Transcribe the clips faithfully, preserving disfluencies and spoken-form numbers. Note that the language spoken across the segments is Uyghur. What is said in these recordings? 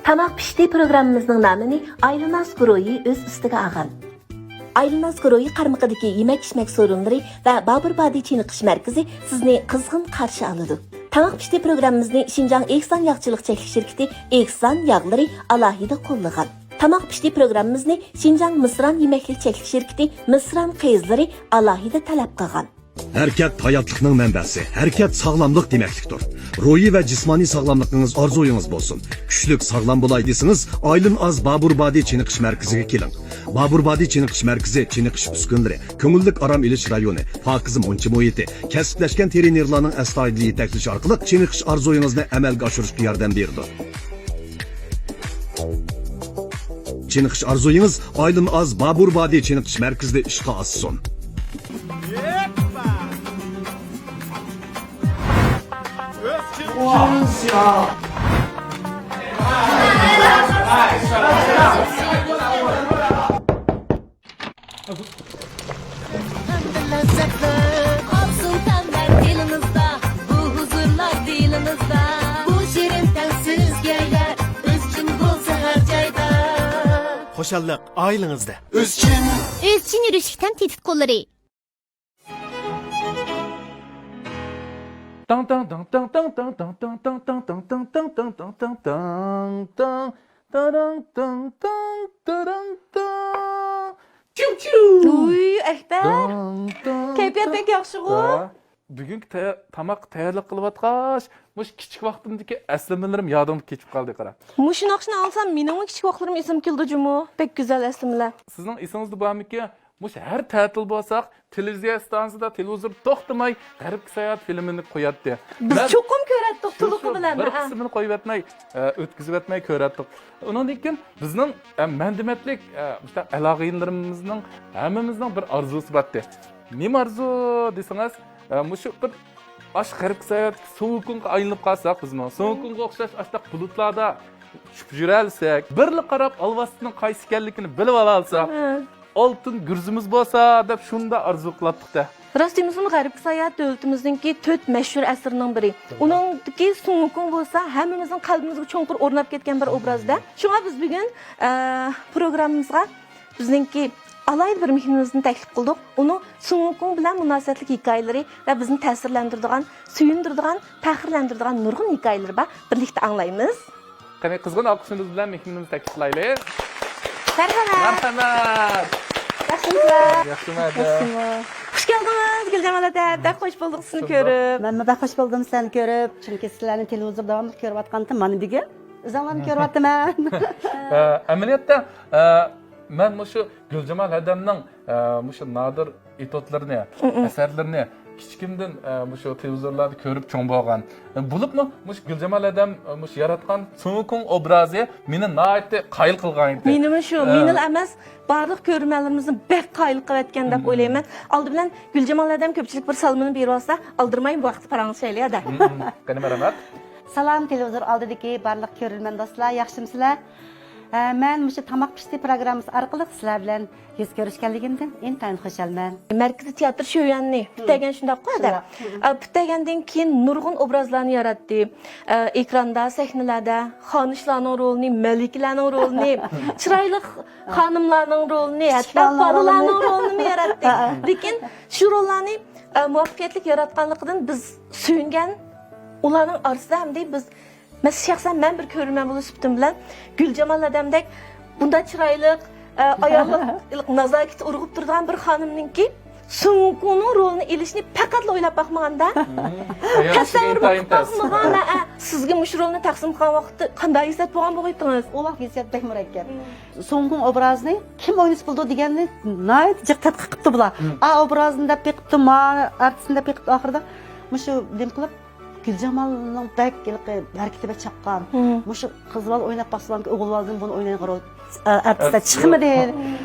تاماق پىشتى پروگراممىمىزنىڭ نامىنى ئايلىناس گۇرۇھى ئۆز ئۈستىگە ئالغان. ئايلىناس گۇرۇھى قارمىقىدىكى يېمەك-ئىچمەك سورۇنلىرى ۋە بابۇر بادى چېنىقىش مەركىزى سىزنى قىزغىن قارشى ئالىدۇ. تاماق پىشتى پروگراممىمىزنى شىنجاڭ ئېھسان ياغچىلىق چەكلىك شىركىتى ئېھسان ياغلىرى ئالاھىدە قوللىغان. تاماق پىشتى پروگراممىمىزنى شىنجاڭ مىسران يېمەكلىك چەكلىك شىركىتى مىسران قىزلىرى ئالاھىدە تەلەپ قىلغان. ھەرىكەت ھاياتلىقنىڭ مەنبەسى، ھەرىكەت ساغلاملىق دېمەكلىكتۇر. روھىي ۋە جىسمانىي ساغلاملىقىڭىز ئارزۇيىڭىز بولسۇن. كۈچلۈك، ساغلام بولاي دېسىڭىز، ئايلىن ئاز بابۇر بادى چېنىقىش مەركىزىگە كېلىڭ. بابۇر بادى چېنىقىش مەركىزى چېنىقىش ئۈسكۈنىلىرى، كۆڭۈللۈك ئارام ئېلىش رايونى، پاكىز مۇنچا مۇھىتى، كەسىپلەشكەن ترېنېرلارنىڭ ئەستايىدىل يېتەكلىشى ئارقىلىق چېنىقىش ئارزۇيىڭىزنى ئەمەلگە ئاشۇرۇشقا ياردەم بېرىدۇ. چېنىقىش ئارزۇيىڭىز ئايلىن ئاز بابۇر بادى چېنىقىش مەركىزىدە ئىشقا ئاشسۇن. ئەمدى لەززەتلەر ئالسۇن تەملەر دىلىڭىزدا، بۇ ھۇزۇرلار دىلىڭىزدا. بۇ شېرىن تەم سىزگە يار، ئۆزچىن بولسا ھەر جايدا. خۇشاللىق ئائىلىڭىزدە. ئۆزچىن. ئۆزچىن يۈرۈشلۈك تەم تېتىتقۇلىرى. تاڭ تاڭ تاڭ تاڭ تاڭ تاڭ تاڭ تاڭ تاڭ تاڭ تاڭ تاڭ تاڭ تاڭ تاڭ تاڭ تاراڭ تاڭ تاڭ تاراڭ تاڭ. چىۋ چىۋ. ۋۇي ئەكبەر، كەيپىيات بەك ياخشىغۇ. بۈگۈنكى تە- تاماققا تەييارلىق قىلىۋاتقاچ، مۇشۇ كىچىك ۋاقتىمدىكى ئەسلىمىلىرىم يادىمغا كېچىپ قالدى، قارا. مۇشۇ ناخشىنى ئاڭلىسام، مېنىڭمۇ كىچىك ۋاقىتلىرىم ئېسىمگە كېلىدۇ جۇمۇ. بەك گۈزەل ئەسلىمىلەر. سىزنىڭ ئېسىڭىزدە بارمىكىن؟ مۇشۇ ھەر تەتىل بولساق، تېلېۋىزىيە ئىستانسىسىدا تېلېۋىزور توختىماي غەربكە ساياھەت فىلىمىنى قوياتتى. بىز چوقۇم كۆرەتتۇق تولۇقى بىلەن. بىر قىسمىنى قويۇۋەتمەي، ئۆتكۈزۈۋەتمەي، ئۆتكۈزۈۋەتمەي كۆرەتتۇق. ئۇنىڭدىن كېيىن بىزنىڭ مەندىمەتلىك مۇشۇنداق ئالاقىدارلىرىمىزنىڭ ھەممىمىزنىڭ بىر ئارزۇسى بارتتى. نېمە ئارزۇ دېسىڭىز، مۇشۇ بىر ئاشۇ غەربكە ساياھەتكە سۇڭكۇڭغا ئايلىنىپ قالساق بىزمۇ، سۇڭكۇڭغا ئوخشاش ئاشۇنداق بۇلۇتلاردا ئۇچۇپ يۈرەلىسەك، بىرلا قاراپ ئالۋاستىنىڭ قايسى ئىكەنلىكىنى بىلىۋالالىساق، ئالتۇن گۈرزىمىز بولسا دەپ شۇنداق ئارزۇ قىلاتتۇق-دە. راست دېمىسىمۇ، غەربكە ساياھەت دۆلىتىمىزنىڭكى تۆت مەشھۇر ئەسىرىنىڭ بىرى. ئۇنىڭدىكى سۇڭكۇڭ بولسا ھەممىمىزنىڭ قەلبىمىزگە چوڭقۇر ئورناپ كەتكەن بىر ئوبراز-دە. شۇڭا بىز بۈگۈن پروگراممىمىزغا بىزنىڭكى ئالاھىدە بىر مېھمىنىمىزنى تەكلىپ قىلدۇق. ئۇنىڭ سۇڭكۇڭ بىلەن مۇناسىۋەتلىك ھېكايىلىرى ۋە بىزنى تەسىرلەندۈرىدىغان، سۆيۈندۈرىدىغان، پەخىرلەندۈرىدىغان نۇرغۇن ھېكايىلىرى بار. بىرلىكتە ئاڭلايمىز. قېنى، قىزغىن ئالقىشىمىز بىلەن مېھمىنىمىزنى تەكلىپ قىلايلى. مەرھەمەت. مەرھەمەت. ياخشىمۇسىلەر؟ ياخشىمۇ، ئەدە. خۇش كەلدىڭىز، گۈلجامال ئەدە. بەك خۇش بولدۇق سىزنى كۆرۈپ. مەنمۇ بەك خۇش بولدۇم سىلەرنى كۆرۈپ. چۈنكى سىلەرنى تېلېۋىزور داۋاملىق كۆرۈۋاتقانتىم. مانا بۈگۈن ئۆزۈڭلارنى كۆرۈۋاتىمەن. ئەمەلىيەتتە، مەن مۇشۇ گۈلجامال ھەدەمنىڭ مۇشۇ نادىر ئېتيۇدلىرىنى، ئەسەرلىرىنى كىچىكىمدىن مۇشۇ تېلېۋىزورلاردا كۆرۈپ چوڭ بولغان. بولۇپمۇ مۇشۇ گۈلجامال ھەدەم مۇشۇ ياراتقان سۇڭكۇڭ ئوبرازى مېنى ناھايىتى قايىل قىلغان ئىدى. مېنىمۇ شۇ، مېنىلا ئەمەس، بارلىق كۆرۈرمەنلىرىمىزنى بەك قايىل قىلىۋەتكەن دەپ ئويلايمەن. ئالدى بىلەن گۈلجامال ھەدەم كۆپچىلىك بىر سالىمىنى بېرىۋالسا، ئالدىرىماي بۇ ھەقتە پاراڭلىشايلى ھەدە. قېنى، مەرھەمەت. سالام تېلېۋىزور ئالدىدىكى بارلىق كۆرۈرمەن دوستلار، ياخشىمۇسىلەر؟ ئە، مەن مۇشۇ تاماق پىشتى پروگراممىسى ئارقىلىق سىلەر بىلەن يۈز كۆرۈشكەنلىكىمدىن ئىنتايىن خۇشالمەن. مەركىزىي تىياتىر شۆيۈەننى پۈتتەيگەن شۇنداققۇ ھەدە؟ پۈتتەيگەندىن كېيىن نۇرغۇن ئوبرازلارنى ياراتتى. ئېكراندا، سەھنىلەردە خانىشلارنىڭ رولىنى، مەلىكىلەرنىڭ رولىنى، چىرايلىق خانىملارنىڭ رولىنى، ھەتتا بالىلارنىڭ رولىنىمۇ ياراتتى. لېكىن شۇ روللارنى مۇۋەپپەقىيەتلىك ياراتقانلىقىدىن بىز سۆيۈنگەن، ئۇلارنىڭ ئارىسىدا ھەمدە بىز مەن شەخسەن مەن بىر كۆرۈرمەن بولۇش سۈپىتىم بىلەن گۈلجامال ھەدەمدەك بۇنداق چىرايلىق، ئاياللىق نازاكىتى ئۇرغۇپ تۇرىدىغان بىر خانىمنىڭكى سۇڭكۇڭنىڭ رولىنى ئېلىشنى پەقەتلا ئويلاپ باقمىغاندا، تەسەۋۋۇرمۇ قىلىپ باقمىغان. سىزگە مۇشۇ رولنى تەقسىم قىلغان ۋاقىتتا قانداق ھېسسىيات بولغان بولغىيتتىڭىز؟ ئۇ ۋاقىت ھېسسىيات بەك مۇرەككەپ. سۇڭكۇڭ ئوبرازىنى كىم ئوينىسا بولىدۇ دېگەننى ناھايىتى جىق تەتقىق قىپتۇ بۇلار. ئا ئوبرازنى دەپ بېقىپتۇ، ما ئارتىسنى دەپ بېقىپتۇ. ئاخىرىدا مۇشۇ نېمە قىلىپ، گۈلجامالنىڭ بەك ھېلىقى ھەرىكىتى بەك چاققان. مۇشۇ قىز بالا ئويناپ باقسا بولامدىكىن، ئوغۇل بالىدىن بۇنى ئوينايدىغان رول ئارتىسلار چىقمىدى.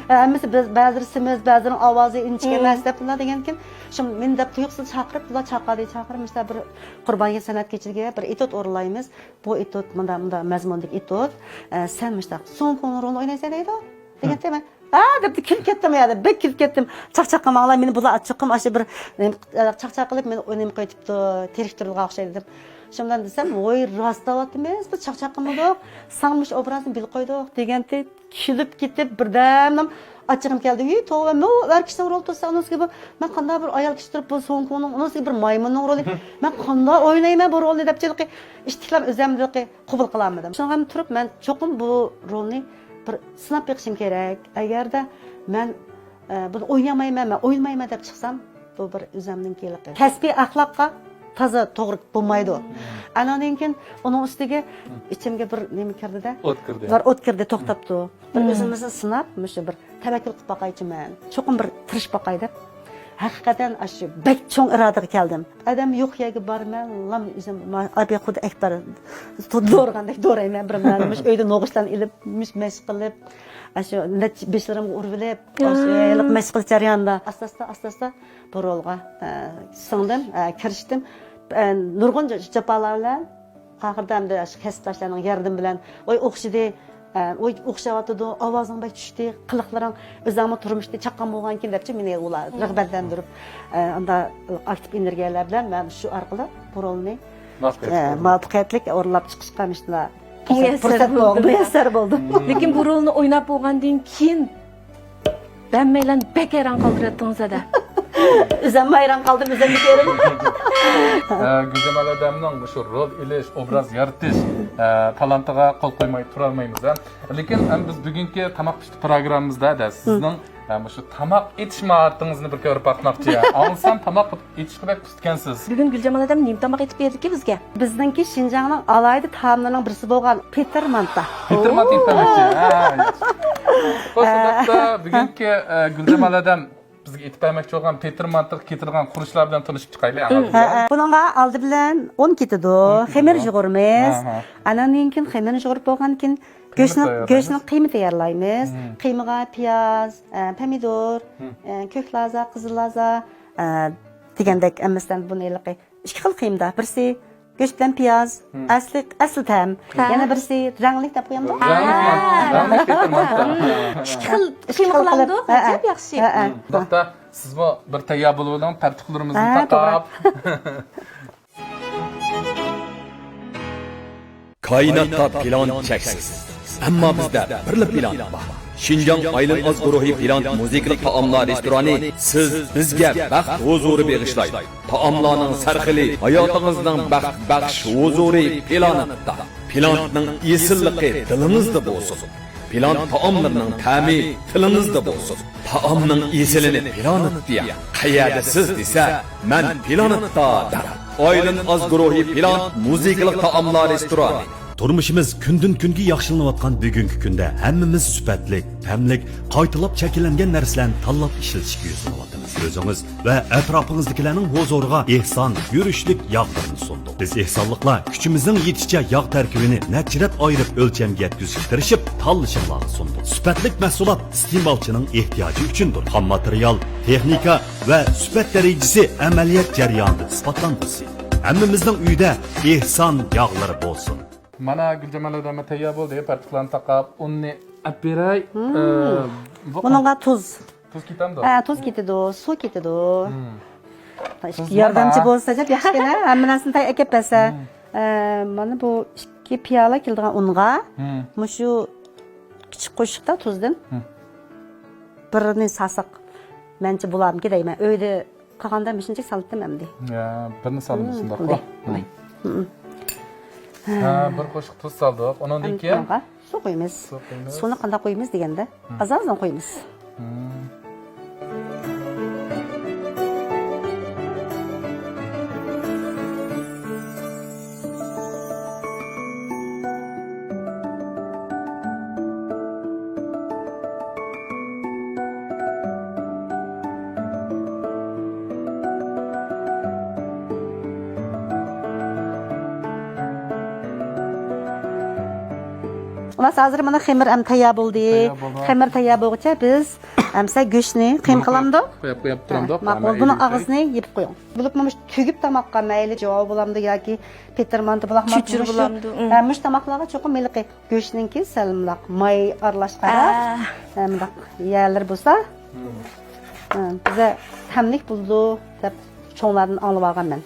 ھەممىسى بەز-، بەزىلىرى سېمىز، بەزىلىرىنىڭ ئاۋازى ئىنچىكە ئەمەس دەپ بۇنداق دېگەنكىن، شۇ مېنى دەپ تۇيۇقسىز چاقىرىپ، بۇلار چاقىردى، چاقىرىپ، مۇشۇنداق بىر قۇربان ھېيت سەنئەت كېچىلىكىگە بىر ئېتيۇد ئورۇنلايمىز. بۇ ئېتيۇد مۇنداق، مۇنداق مەزمۇندىكى ئېتيۇد. ئە، سەن مۇشۇنداق سۇڭكۇڭنىڭ رولىنى ئوينايسەن دەيدۇ. دېگەنتىمەن. ھە دەپتۇ، كۈلۈپ كەتتىم يا دەپ، بەك كۈلۈپ كەتتىم. چاقچاق قىلماڭلار، مېنى بۇلار ئاچچىقىم ئاشۇ بىر، نېمە، چاقچاق قىلىپ مېنى نېمە قىلىۋېتىپتۇ، تېرىكتۈرۈلگەن ئوخشايدۇ دەپ. شۇنىڭ بىلەن دېسەم، ۋوي، راست دەۋاتىمىز، بىز چاقچاق قىلمىدۇق، ساڭا مۇشۇ ئوبرازنى بىللە قويدۇق دېگەنتى، كۈلۈپ كېتىپ، بىردەمنىڭ ئاچچىقىم كەلدى. ۋىي، توۋا، مەن ئەر كىشىنىڭ رولى تۇرسا، ئۇنىسىگە بۇ، مەن قانداق بىر ئايال كىشى تۇرۇپ، بۇ سوڭ كۇڭنىڭ، ئۇنىسىگە بىر مايمۇننىڭ رولى، مەن قانداق ئوينايمەن بۇ رولنى دەپ، چېلىقى ئىتتىكلەپ ئۆزۈمنى قوبۇل قىلالمىدىم. شۇڭا تۇرۇپ، مەن چوقۇم بۇ رولنى بىر سىناپ بېقىشىم كېرەك. ئەگەردە مەن، ئە، بۇنى ئوينىيالمايمەن، مەن ئوينىمايمەن دەپ چىقسام، بۇ بىر ئۆزۈمنىڭكى ھېلىقى كەسپىي ئەخلاققا تازا توغرا بولمايدۇ. ئاناندىن كېيىن ئۇنىڭ ئۈستىگە ئىچىمگە بىر نېمە كىردى-دە. ئوت كىردى. بىر ئوت كىردى، توختاپتۇ. بىر ئۆزىمىزنى سىناپ، مۇشۇ بىر تەۋەككۈل قىلىپ باقايچۇ مەن. چوقۇم بىر تىرىشىپ باقاي دەپ. ھەقىقەتەن ئاشۇ بەك چوڭ ئىرادىگە كەلدىم. ئادەم يوق يەرگە بارىمەن، لام ئۆزۈم، ما-، ئابى خۇدا ئەكبەر، دورىغاندەك دورايمەن بىر مەن. مۇشۇ ئۆيدە نوغۇچلارنى ئېلىپ، مۇشۇ مەشىق قىلىپ، ئاشۇ نەچچە بېشلىرىمغا ئۇرۇۋېلىپ، ئاشۇ ھېلىقى مەشىق قىلىش جەريانىدا ئاستا-ئاستا، ئاستا-ئاستا بۇ رولغا، ئە، سىڭدىم، ئە، كىرىشتىم. ئە، نۇرغۇن جاپالار بىلەن، ئاخىرىدا ئەمدى شۇ كەسىپداشلارنىڭ ياردىمى بىلەن، ۋاي ئوخشىدى، ئە، ۋاي ئوخشاۋاتىدۇ، ئاۋازىڭ بەك چۈشتى، قىلىقلىرىڭ، ئۆزۈڭمۇ تۇرمۇشتا چاققان بولغانكىن دەپچۇ مېنى ئۇلار رىغبەتلەندۈرۈپ، ئە، ئاندا ئاكتىپ ئېنېرگىيەلەر بىلەن مەن شۇ ئارقىلىق بۇ رولنى، ئە، مۇۋەپپەقىيەتلىك ئورۇنلاپ چىقىشقا مۇشۇنداق پۇرسەت بولدى، مۇيەسسەر بولدى. لېكىن بۇ رولنى ئويناپ بولغاندىن كېيىن ھەممەيلەن بەك ھەيران قالدۇرۇۋەتتىڭىز ھەدە. ئۆزۈممۇ ھەيران قالدىم، ئۆزۈمنى كۆرۈپ. ئە، گۈلجامال ھەدەمنىڭ مۇشۇ رول ئېلىش، ئوبراز يارىتىش، ئە، تالانتىغا قول قويماي تۇرالمايمىز، ھە. لېكىن، ئەم، بىز بۈگۈنكى تاماق پىشتى پروگراممىمىزدا، ھەدە، سىزنىڭ، ئە، مۇشۇ تاماق ئېتىش ماھارىتىڭىزنى بىر كۆرۈپ باقماقچى. ئاڭلىسام، تاماق ئېتىشقا بەك ئۇستىكەنسىز. بۈگۈن گۈلجامال ھەدەم نېمە تاماق ئېتىپ بەردىكى بىزگە؟ بىزنىڭكى شىنجاڭنىڭ ئالاھىدە تائاملىرىنىڭ بىرسى بولغان پېتىر مانتا. پېتىر مانتا ئېتىپ بەرمەكچى. ھە، ياخشى. خوش، ئەلۋەتتە، بۈگۈنكى، ئە، گۈلجامال ھەدەم بىزگە ئېتىپ بەرمەكچى بولغان پېتىر مانتىغا كېتىدىغان خۇرۇچلار بىلەن تونۇشۇپ چىقايلى، ھە، ھە. بۇنىڭغا ئالدى بىلەن ئۇن كېتىدۇ، خېمىر يۇغۇرىمىز. ھە، ھە. ئاناندىن كېيىن خېمىرنى يۇغۇرۇپ بولغاندىن كېيىن گۆشنىڭ، گۆشنىڭ قىيما تەييارلايمىز. قىيمىغا پىياز، ئە، پەمىدۇر، ئە، كۆك لازا، قىزىل لازا، ئە، دېگەندەك ھەممىسىدىن بۇنى ھېلىقى ئىككى خىل قىيمىدا. بىرسى گۆش بىلەن پىياز، ئەسلى، ئەسلى تەم. يەنە بىرسى رەڭلىك دەپ قويامدۇ؟ رەڭلىك، رەڭلىك. ئىككى خىل قىيما قىلامدۇ؟ ئەجەب ياخشى. ھە، ھە. ئۇنداقتا سىزمۇ بىر تەييار بولۇۋېلىڭ، پەرتۇقلىرىمىزنى تاقاپ. كائىناتتا پىلان چەكسىز. ئەمما بىزدە بىرلا پىلان بار. شىنجاڭ ئايلىن ئاز گۇرۇھى پىلان مۇزىكىلىق تائاملار رېستورانى سىز، بىزگە بەخت ھۇزۇرى بېغىشلايدۇ. تائاملارنىڭ سەرخىلى ھاياتىڭىزنىڭ بەخت بەخش ھۇزۇرى پىلانىتتا. پىلانىتنىڭ ئېسىللىقى دىلىڭىزدا بولسۇن. پىلانىت تائاملىرىنىڭ تەمى تىلىڭىزدا بولسۇن. تائامنىڭ ئېسىلىنى پىلانىتتا يەڭ. قەيەردە سىز دېسە، مەن پىلانىتتا دەڭ. ئايلىن ئاز گۇرۇھى پىلانىت مۇزىكىلىق تائاملار رېستورانى. تۇرمۇشىمىز كۈندىن-كۈنگە ياخشىلىنىۋاتقان بۈگۈنكى كۈندە ھەممىمىز سۈپەتلىك، تەملىك، قايتىلاپ شەكىللەنگەن نەرسىلەرنى تاللاپ ئىشلىتىشكە يۈزلىنىۋاتىمىز. ئۆزىڭىز ۋە ئەتراپىڭىزدىكىلەرنىڭ ھۇزۇرىغا ئېھسان يۈرۈشلۈك ياغلىرىنى سۇندۇق. بىز ئېھسانلىقلار كۈچىمىزنىڭ يېتىشىچە ياغ تەركىبىنى نەچچە رەت ئايرىپ ئۆلچەمگە يەتكۈزۈشكە تىرىشىپ، تاللىشىڭلارغا سۇندۇق. سۈپەتلىك مەھسۇلات ئىستېمالچىنىڭ ئېھتىياجى ئۈچۈندۇر. خام ماتېرىيال، تېخنىكا ۋە سۈپەت دەرىجىسى ئەمەلىيەت جەريانىدا ئىسپاتلانغۇسى. ھەممىمىزنىڭ ئۆيىدە ئېھسان ياغلىرى بولسۇن. مانا، گۈلجامال ھەدەممۇ تەييار بولدى. پەرتۇقلارنى تاقاپ، ئۇننى ئەپ بېرەي. ئە، بۇ بۇنىڭغا تۇز. تۇز كېتەمدۇ؟ ھە، تۇز كېتىدۇ، سۇ كېتىدۇ. تۇزمۇ ياردەمچى بار. بولسا ئەجەب ياخشىكەن، ھە؟ ھەممە نەرسىنى تەي-، ئەكەپ بەرسە. ئە، مانا بۇ ئىككى پىيالە كېلىدىغان ئۇنغا مۇشۇ كىچىك قوشۇقتا تۇزدىن بىرنى سالساق، مەنچە بولارمىكىن دەيمەن. ئۆيدە قالغاندا مۇشۇنچىلىك سالاتتىم ئەمدى. يا، بىرنى سالدىم شۇنداققۇ. ھە، بىر قوشۇق تۇز سالدۇق. ئۇنىڭدىن كېيىن سۇ قويىمىز. سۇ قويىمىز. سۇنى قانداق قويىمىز دېگەندە، ئاز-ئازدىن قويىمىز. خالاس، ھازىر مانا خېمىر ھەم تەييار بولدى. تەييار بولدى. خېمىر تەييار بولغۇچە بىز ئەمسە گۆشنى قىيما قىلامدۇق؟ قويۇپ، قويۇپ تۇرامدۇق؟ ماقۇل. بۇنىڭ ئاغزىنى يېپىپ قويۇڭ. بولۇپمۇ مۇشۇ تۈگۈپ تاماققا مەيلى جاۋا بولامدۇ ياكى پېتىر مانتا بولامدۇ؟ چۆچۈرە بولامدۇ؟ ھە، مۇشۇ تاماقلارغا چوقۇم ھېلىقى گۆشنىڭكى سەلمىلاق ماي ئارىلاشقانراق، ھە، مۇنداق يەرلىرى بولسا، ھە، بىزە تەملىك بولىدۇ دەپ چوڭلاردىن ئاڭلىۋالغان مەن.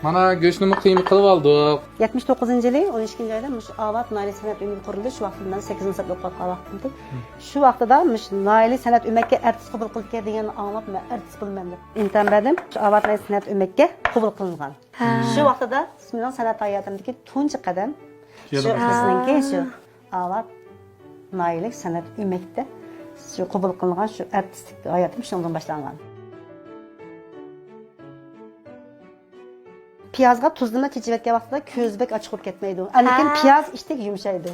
مانا گۆشنىمۇ قىيما قىلىپ ئالدۇق. يەتمىش توققۇزىنچى يىلى ئون ئىككىنچى ئايدا مۇشۇ ئاۋات نائىلە سەنئەت ئۆمىكى قۇرۇلدى. شۇ ۋاقىتتا مەن سەككىزىنچى سىنىپتا ئوقۇۋاتقان ۋاقتىمدىن. شۇ ۋاقتىدا مۇشۇ نائىلە سەنئەت ئۆمەككە ئارتىس قوبۇل قىلىدىكەن دېگەننى ئاڭلاپ، مەن ئارتىس بولىمەن دەپ ئىمتىھان بەردىم. شۇ ئاۋات نائىلە سەنئەت ئۆمەككە قوبۇل قىلىنغان. ھە. شۇ ۋاقتىدا مېنىڭ سەنئەت ھاياتىمدىكى تۇنجى قەدەم شۇ بىزنىڭكى شۇ ئاۋات نائىلە سەنئەت ئۆمەكتە شۇ قوبۇل قىلىنغان شۇ ئارتىستىك ھاياتىم شۇنىڭدىن باشلانغان. پىيازغا تۇزلىما چېچىۋەتكەن ۋاقتىدا كۆزى بەك ئاچچىق بولۇپ كەتمەيدۇ. ئاندىن كېيىن ھە. پىياز ئىشتەك يۇمشايدۇ.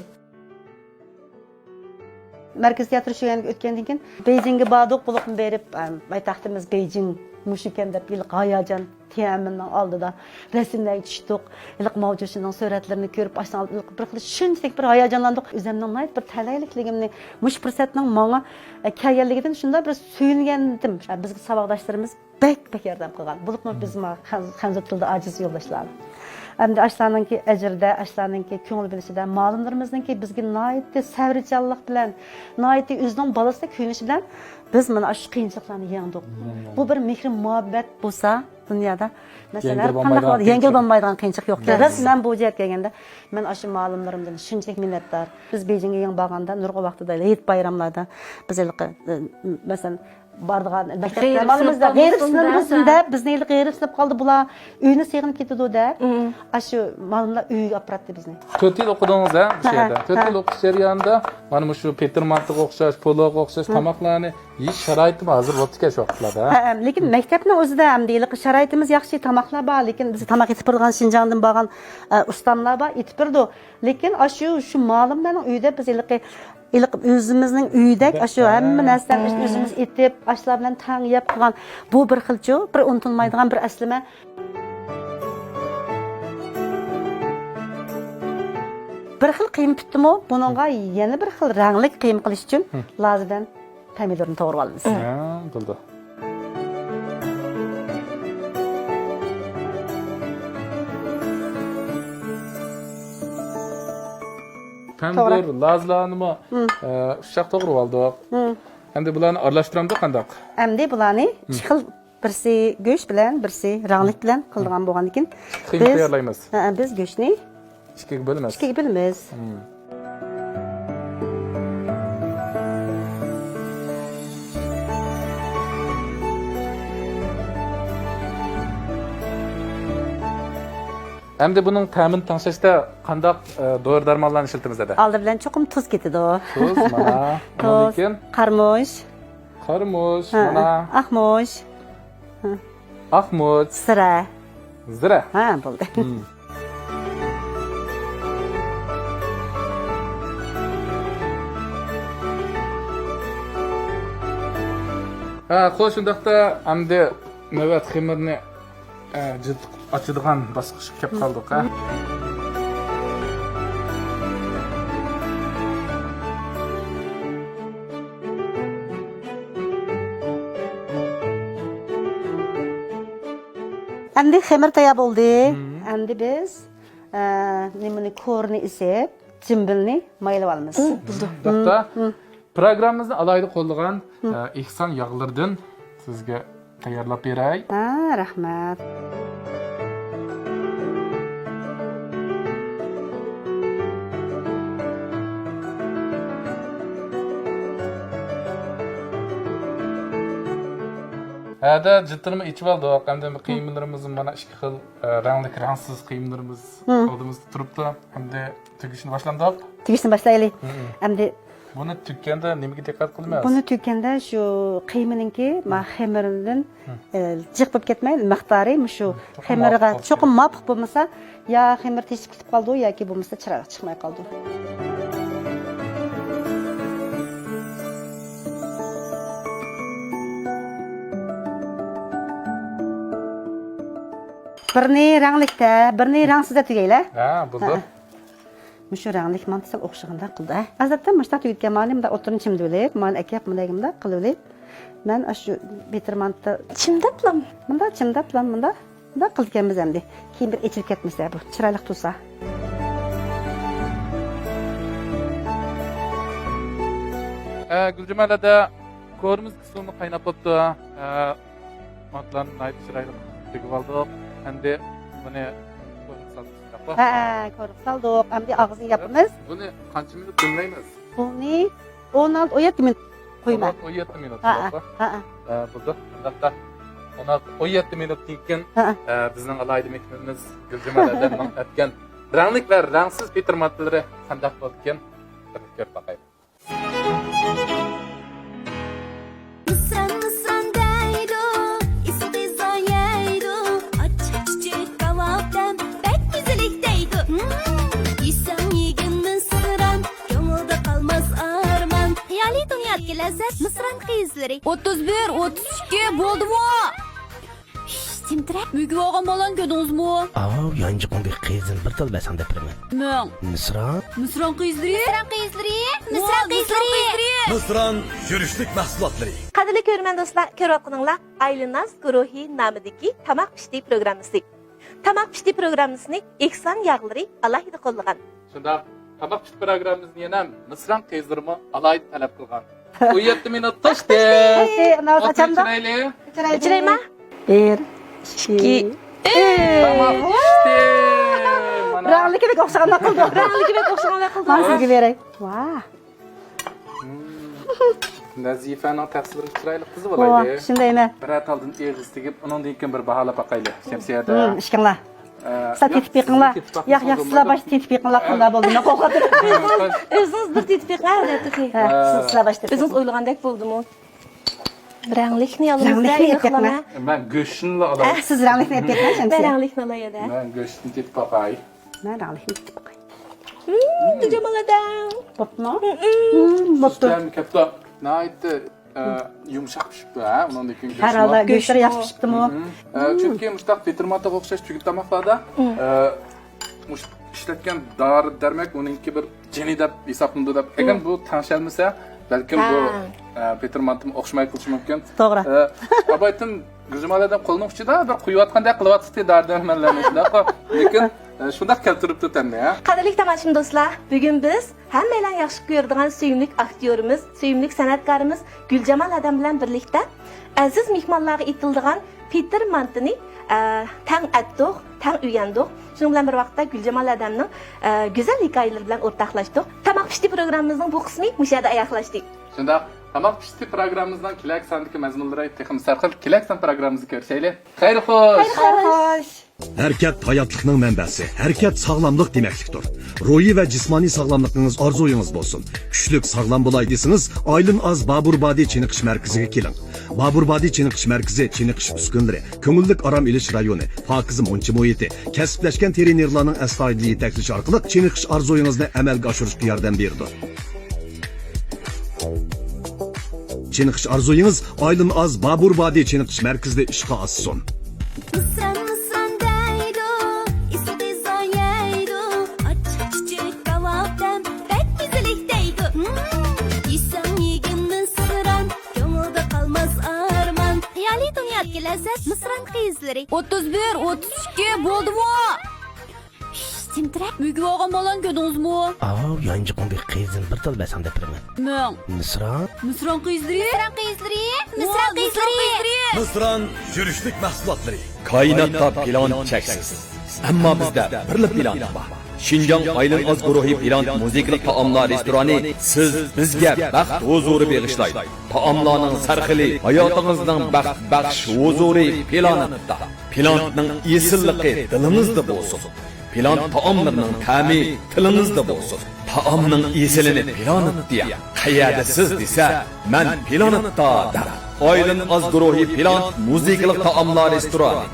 مەركىزىي تىياتىر شۆيۈەنگە ئۆتكەندىن كېيىن بېيجىڭگە باردۇق، بولۇپمۇ بېرىپ، ئەم، پايتەختىمىز بېيجىڭ مۇشۇكەن دەپ ھېلىقى ھاياجان تيەنئەنمېننىڭ ئالدىدا رەسىملەرگە چۈشتۇق. ھېلىقى ماۋ جېشىننىڭ سۈرەتلىرىنى كۆرۈپ، ئاشۇنداق بىر خىل شۇنچىلىك بىر ھاياجانلاندۇق. ئۆزۈمنىڭ ناھايىتى بىر تەلەيلىكلىكىمنى، مۇشۇ پۇرسەتنىڭ ماڭا، ئە، كەلگەنلىكىدىن شۇنداق بىر سۆيۈنگەنتىم. بىزگە ساۋاقداشلىرىمىز بەك، بەك ياردەم قىلغان. بولۇپمۇ بىز ما-، خەن-، خەنزۇ تىلدا ئاجىز يولداشلار. ئەمدى ئاشۇلارنىڭكى ئەجرىدە، ئاشۇلارنىڭكى كۆڭۈل بۆلۈشىدە، مالىملىرىمىزنىڭكى بىزگە ناھايىتى سەۋرچانلىق بىلەن، ناھايىتى ئۆزىنىڭ بالىسىدەك كۆيۈنۈشى بىلەن بىز مانا ئاشۇ قىيىنچىلىقلارنى يەڭدۇق. بۇ بىر مېھرى مۇھەببەت بولسا، دۇنيادا، مەسىلەن، يەڭگىل ھەر قانداق بولمايدىغان بولىدۇ، يەڭگىل قىيىنچىلىق. بولمايدىغان قىيىنچىلىق يوق. راست، مەن بۇ جەھەتكە كەلگەندە، مەن ئاشۇ مالىملىرىمدىن شۇنچىلىك مىننەتدار. بىز بېيجىڭغا يېڭى بارغاندا، نۇرغۇن ۋاقتىدا ھېيت بايراملاردا بىز ھېلىقى، ئە، مەسىلەن، بارىدىغان مەكتەپلەر غېرىب مالىمىزدا سىنىپتا غېرىب سىنىپ قالسۇن دەپ، بىزنى ھېلىقى غېرىب سىنىپ قالدى، بۇلار ئۆينى سېغىنىپ كېتىدۇ دەپ، ئاشۇ مالىملار ئۆيگە ئاپىراتتى بىزنى. تۆت يىل ئوقۇدىڭىز ھە، مۇشۇ يەردە؟ تۆت يىل ئوقۇش جەريانىدا مانا مۇشۇ پېتىر مانتىغا ئوخشاش، پولۇغا ئوخشاش تاماقلارنى يېيىش شارائىتىمۇ ھازىر بوپتىكەن شۇ ۋاقىتلاردا. ھە، ھە، لېكىن مەكتەپنىڭ ئۆزىدە ئەمدى ھېلىقى شارائىتىمىز ياخشى، تاماقلار بار، لېكىن بىزگە تاماق ئېتىپ بېرىدىغان شىنجاڭدىن بارغان، ئە، ئۇستاملار بار، ئېتىپ بېرىدۇ. لېكىن ئاشۇ، شۇ مالىملارنىڭ ئۆيىدە بىز ھېلىقى، ھېلىقى ئۆزىمىزنىڭ ئۆيىدەك، ئاشۇ ھەممە نەرسىلەرنى ئۆزىمىز ئېتىپ، ئاشۇلار بىلەن تەڭ يەپ قىلغان، بۇ بىر خىلچۇ، بىر ئۇنتۇلمايدىغان بىر ئەسلىمە. بىر خىل قىيما پۈتتىمۇ، بۇنىڭغا يەنە بىر خىل رەڭلىك قىيما قىلىش ئۈچۈن لازىدىن پەمىدۇرنى توغرىۋالىمىز. ھە، بولدى. پەمىدۇر، لازىلارنىمۇ، ئە، ئۇششاق توغرىۋالدۇق. ئەمدى بۇلارنى ئارىلاشتۇرامدۇ قانداق؟ ئەمدى بۇلارنى ئىككى خىل، بىرسى گۆش بىلەن، بىرسى رەڭلىك بىلەن قىلىدىغان بولغاندىكىن، قىيما تەييارلايمىز. ھە، بىز گۆشنى ئىككىگە بۆلىمىز. ئىككىگە بۆلىمىز. ئەمدى بۇنىڭ تەمىنى تەڭشەشتە قانداق، ئە، دورا-دەرمانلارنى ئىشلىتىمىز، دەدە؟ ئالدى بىلەن چوقۇم تۇز كېتىدۇ. تۇز، مانا. تۇز، قارىمۇچ. قارىمۇچ، مانا. ئاقمۇچ. ئاقمۇچ. زىرە. زىرە. ھە، بولدى. ھە، خوش، شۇنداقتا ئەمدى نۆۋەت خېمىرنى، ئە، جىددىي ئاچىدىغان باسقۇچقا كەپ قالدۇق، ھە. ئەمدى خېمىر تەييار بولدى. ئەمدى بىز، ئە، نېمىنى، كورىنى ئېسىپ، جىمبىلنى مايلىۋالىمىز. بولدى. داقتا، پروگراممىمىزنى ئالاھىدە قوللىغان، ئە، ئېھسان ياغلىرىدىن سىزگە تەييارلاپ بېرەي. ھە، رەھمەت. ھەدە جىتىرمۇ ئېچىۋالدۇق. ئەمدى قىيمىلىرىمىز مانا ئىككى خىل، ئە، رەڭلىك، رەڭسىز قىيمىلىرىمىز ئالدىمىزدا تۇرۇپتۇ. ئەمدى تۈگۈشنى باشلامدۇق؟ تۈگۈشنى باشلايلى. ئەمدى بۇنى تۈگكەندە نېمىگە دىققەت قىلىمىز؟ بۇنى تۈگكەندە شۇ قىيمىنىڭكى ما خېمىرىدىن، ئە، جىق بولۇپ كەتمەي، مىقدارى مۇشۇ خېمىرغا چوقۇم مۇۋاپىق بولمىسا، يا خېمىر تېشىپ كېتىپ قالىدۇ ياكى بولمىسا چىرايلىق چىقماي قالىدۇ. بىرنى رەڭلىكتە، بىرنى رەڭسىزدە تۈگەيلى. ھە، بولدى. مۇشۇ رەڭلىك مانتا سەل ئوخشىغاندەك قىلدى، ھە؟ ئادەتتە مۇشۇنداق تۈگۈتكەن مانى مۇنداق ئوتتۇرىنى چىمدىۋېلىپ، مانى ئەكەپ مۇنداق مۇنداق قىلىۋېلىپ، مەن ئاشۇ بېتىر مانتا چىمدەپلا، مۇنداق چىمدەپلا، مۇنداق، مۇنداق قىلىدىكەنمىز ئەمدى. كېيىن بىر ئېچىلىپ كەتمىسە بۇ، چىرايلىق تۇرسا. ئە، گۈلجامال ھەدە، كورىمىز سۇمۇ قايناپ بوپتۇ. ئە، مانتىلارنى ناھايىتى چىرايلىق تۈگۈپ ئالدۇق. ئەمدى بۇنى كورىغا سالدۇق، شۇنداققۇ؟ ھە، كورىغا سالدۇق. ئەمدى ئاغزىنى ياپىمىز. بۇنى قانچە مىنۇت دۈملەيمىز؟ بۇنى ئون ئالتە، ئون يەتتە مىنۇت قويما. ئون ئالتە، ئون يەتتە مىنۇت، ھە، شۇنداققۇ؟ ھە. ئە، بولدى. ئۇنداقتا ئون ئالتە، ئون يەتتە مىنۇتتىن كېيىن، ھە، ئە، بىزنىڭ ئالاھىدە مېھمىنىمىز گۈلجامال ھەدەمنىڭ ئەتكەن رەڭلىك ۋە رەڭسىز پېتىر مانتىلىرى قانداق بولىدىكەن، بىر كۆرۈپ باقايلى. مىسران، مىسران دەيدۇ، ئىسسىق يەيدۇ، ئاچچىق چۈچۈك كاۋاپتەم، بەك مەززىلىك دەيدۇ. مم، يېسەڭ يېگىن مىسران، كۆڭۈلدە قالماس ئارمان. خىيالىي دۇنيادىكى لەززەت، مىسران قىزلىرى. ئوتتۇز بىر، ئوتتۇز ئىككى بولدىمۇ؟ شش، تىمتىرەك. مۈگۈپ ئالغان بالامنى كۆردىڭىزمۇ؟ ئاۋۇ يانچۇقۇڭدىكى قىزىلنى بىر تال بەرسەڭ دەپ بېرىمەن. مېڭ. مىسران؟ مىسران قىزلىرى؟ مىسران قىزلىرى؟ مىسران قىزلىرى؟ مىسران يۈرۈشلۈك مەھسۇلاتلىرى. قەدىرلىك كۆرۈرمەن دوستلار، كۆرۈۋاتقىنىڭلار ئايلىناز گۇرۇھى نامىدىكى تاماق پىشتى پروگراممىسى. تاماق پىشتى پروگراممىسىنى ئېھسان ياغلىرى ئالاھىدە قوللىغان. شۇنداق، تاماق پىشتى پروگراممىسىنى يەنە مىسران قىزلىرىمۇ ئالاھىدە تەلەپ قىلغان. ئون يەتتە مىنۇت توشتى. توشتى. ئاچامدۇق. ئۆچۈرەيلى. ئۆچۈرەيمەن. بىر، ئىككى، ئۈچ. تاماق پىشتى. مانا. رەڭلىكى بەك ئوخشىغاندەك قىلدى. رەڭلىكى بەك ئوخشىغاندەك قىلدى. مانا سىزگە بېرەي. ۋاھ. نەزىپەنىڭ تەقسىرلىرى چىرايلىق قىزى بولايلى. شۇندايمەن. بىرەر تالدىن ئېغىز تېگىپ، ئۇنىڭدىن كېيىن بىر باھالاپ باقايلى. شەمسىيەدە. ئىككىڭلار. ئە، سىلەر تېتىپ بېقىڭلار. ياق، ياق، سىلەر باشتا تېتىپ بېقىڭلار، قانداق بولدى؟ مەن قورقۇپ. ئۆزىڭىز بىر تېتىپ بېقىڭ، ھە، تېخى. ھە، سىز، سىلەر باشتا تېتىپ بېقىڭ. ئۆزىڭىز ئويلىغاندەك بولدىمۇ؟ رەڭلىكنى ئالىمىز. رەڭلىكنى ئېلىپ بېقىڭ. مەن گۆشنىلا ئالاي. ھە، سىز رەڭلىكنى ئېلىپ بېقىڭ، شەمسىيە. مەن رەڭلىكنى ئالاي، ھە. مەن گۆشنى تېتىپ باقاي. مەن رەڭلىكنى تېتىپ باقاي. مم، گۈلجامال ھەدەم. بوپتۇمۇ؟ مم، بوپتۇ. سۈتەم كەپتۇ. ناھايىتى ئە، يۇمشاق پىشىپتۇ، ھە؟ ئۇنىڭدىن كېيىن ھەر ھالدا گۆشلىرى ياخشى پىشىپتىمۇ؟ ئە، چۈنكى مۇشۇنداق پېتىر مانتىغا ئوخشاش تۈگۈت تاماقلاردا، ئە، مۇشۇ ئىشلەتكەن دارى دەرمەك ئۇنىڭكى بىر جېنى دەپ ھېسابلىنىدۇ دەپ. ئەگەر بۇ تەڭشەلمىسە، بەلكىم بۇ، ئە، پېتىر مانتىمۇ ئوخشىماي قېلىشى مۇمكىن. توغرا. ئە، ئاۋايتىن گۈلجامال ھەدەم قولىنىڭ ئۇچىدا بىر قۇيۇۋاتقاندەك قىلىۋاتاتتى دارى دەرمەنلەرنى، شۇنداققۇ؟ لېكىن، ئە، شۇنداق كەلتۈرۈپتۇ تەمنى، ھە؟ قەدىرلىك تاماشىبىن دوستلار، بۈگۈن بىز ھەممەيلەن ياخشى كۆرىدىغان سۆيۈملۈك ئاكتيورىمىز، سۆيۈملۈك سەنئەتكارىمىز گۈلجامال ھەدەم بىلەن بىرلىكتە ئەزىز مېھمانلارغا ئېتىلىدىغان پېتىر مانتىنى، ئە، تەڭ ئەتتۇق، تەڭ ئۆگەندۇق. شۇنىڭ بىلەن بىر ۋاقىتتا گۈلجامال ھەدەمنىڭ، ئە، گۈزەل ھېكايىلىرى بىلەن ئورتاقلاشتۇق. تاماق پىشتى پروگراممىمىزنىڭ بۇ قىسمى مۇشۇ يەردە ئاياغلاشتى. شۇنداق، تاماق پىشتى پروگراممىمىزنىڭ كېلەركى ساندىكى مەزمۇنلىرى تېخىمۇ سەرخىل. كېلەركى سان پروگراممىمىزدا كۆرۈشەيلى. خەير خوش! خەير خوش! ھەرىكەت ھاياتلىقنىڭ مەنبەسى، ھەرىكەت ساغلاملىق دېمەكلىكتۇر. روھىي ۋە جىسمانىي ساغلاملىقىڭىز ئارزۇيىڭىز بولسۇن. كۈچلۈك، ساغلام بولاي دېسىڭىز، ئايلىن ئاز بابۇر بادى چېنىقىش مەركىزىگە كېلىڭ. بابۇر بادى چېنىقىش مەركىزى چېنىقىش ئۈسكۈنىلىرى، كۆڭۈللۈك ئارام ئېلىش رايونى، پاكىز مۇنچە مۇھىتى، كەسىپلەشكەن تىرېنېرلارنىڭ ئەستايىدىل يېتەكلىشى ئارقىلىق چېنىقىش ئارزۇيىڭىزنى ئەمەلگە ئاشۇرۇشقا ياردەم بېرىدۇ. چېنىقىش ئارزۇيىڭىز ئايلىن ئاز بابۇر بادى چېنىقىش مەركىزىدە ئىشقا ئاشسۇن. مىسران، مىسران دەيدۇ، ئىسسىق يەيدۇ، ئاچچىق چۈچۈك كاۋاپتەم، بەك مەززىلىك دەيدۇ. مم، يېسەڭ يېگىن مىسران، كۆڭۈلدە قالماس ئارمان. خىيالىي دۇنيادىكى لەززەت، مىسران قىزلىرى. ئوتتۇز بىر، ئوتتۇز ئىككى بولدىمۇ؟ شش، تىمتىرەك. مۈگۈپ ئالغان بالامنى كۆردىڭىزمۇ؟ ئاۋۇ يانچۇقۇڭدىكى قىزىلنى بىر تال بەرسەڭ دەپ بېرىمەن. مېڭ. مىسران؟ مىسران قىزلىرى؟ مىسران قىزلىرى؟ مىسران قىزلىرى؟ مىسران يۈرۈشلۈك مەھسۇلاتلىرى. كائىناتتا پىلانېت چەكسىز. ئەمما بىزدە بىرلا پىلانېت بار. شىنجاڭ ئايلىن ئاز گۇرۇھى پىلانېت مۇزىكىلىق تائاملار رېستورانى سىز، بىزگە بەخت ھۇزۇرى بېغىشلايدۇ. تائاملارنىڭ سەرخىلى ھاياتىڭىزنىڭ بەخت بەخش ھۇزۇرى پىلانېتتا. پىلانېتنىڭ ئېسىللىقى دىلىڭىزدا بولسۇن. پىلانېت تائاملىرىنىڭ تەمى تىلىڭىزدا بولسۇن. تائامنىڭ ئېسىلىنى پىلانېتتا يەڭ. قەيەردە سىز دېسە، مەن پىلانېتتا دەڭ. ئايلىن ئاز گۇرۇھى پىلانېت مۇزىكىلىق تائاملار رېستورانى.